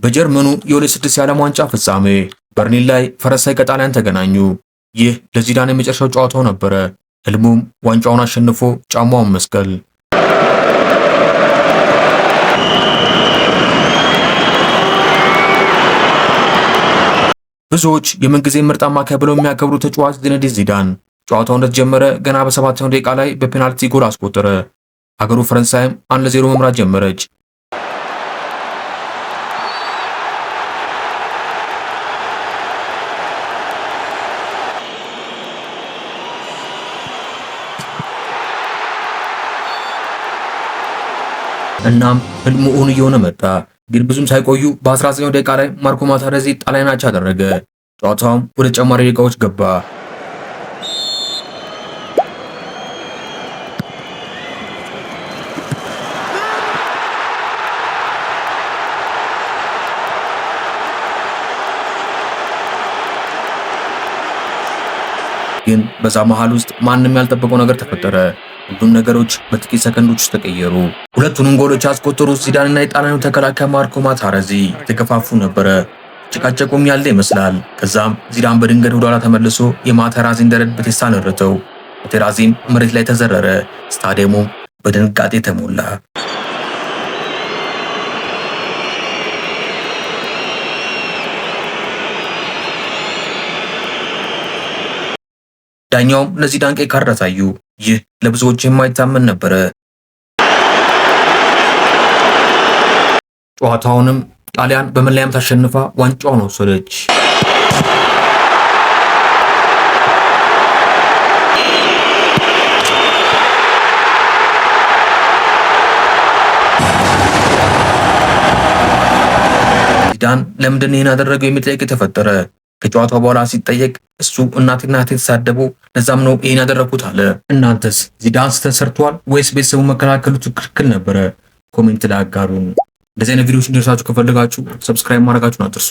በጀርመኑ የ2006 የዓለም ዋንጫ ፍጻሜ በርሊን ላይ ፈረንሳይ ከጣሊያን ተገናኙ። ይህ ለዚዳን የመጨረሻው ጨዋታው ነበረ። ህልሙም ዋንጫውን አሸንፎ ጫማውን መስቀል። ብዙዎች የምንጊዜም ምርጥ አማካይ ብለው የሚያከብሩ ተጫዋች ዚነዲን ዚዳን ጨዋታው እንደተጀመረ ገና በ7ኛው ደቂቃ ላይ በፔናልቲ ጎል አስቆጠረ። ሀገሩ ፈረንሳይም 1-0 መምራት ጀመረች። እናም ህልሙ እውን እየሆነ መጣ። ግን ብዙም ሳይቆዩ በ19ኛው ደቂቃ ላይ ማርኮ ማታረዚ ጣሊያን አቻ አደረገ። ጨዋታውም ወደ ተጨማሪ ደቂቃዎች ገባ። ግን በዛ መሃል ውስጥ ማንም ያልጠበቀው ነገር ተፈጠረ። ሁሉም ነገሮች በጥቂት ሰከንዶች ውስጥ ተቀየሩ። ሁለቱንም ጎሎች ያስቆጠሩት ዚዳንና የጣሊያኑ ተከላካይ ማርኮ ማታረዚ የተገፋፉ ነበረ። ጭቃጨቁም ያለ ይመስላል። ከዛም ዚዳን በድንገት ወደኋላ ተመልሶ የማተራዚን ደረት በቴስታ ነረተው። ማቴራዚም መሬት ላይ ተዘረረ። ስታዲየሙም በድንጋጤ ተሞላ። ዳኛውም ለዚዳን ቀይ ካርድ አሳዩ። ይህ ለብዙዎች የማይታመን ነበረ። ጨዋታውንም ጣሊያን በመለያ ምት አሸንፋ ዋንጫውን ወሰደች። ዚዳን ለምንድን ይህን ያደረገው የሚል ጥያቄ ተፈጠረ። ከጨዋታው በኋላ ሲጠየቅ እሱ እናቴና እህቴ ተሳደቡ፣ ለዛም ነው ይህን ያደረኩት አለ። እናንተስ ዚዳን ስህተት ሰርቷል ወይስ ቤተሰቡ መከላከሉ ትክክል ነበረ? Comment ላይ አጋሩን። እንደዚህ አይነት ቪዲዮዎች እንዲደርሳችሁ ከፈለጋችሁ subscribe ማድረጋችሁን አትርሱ።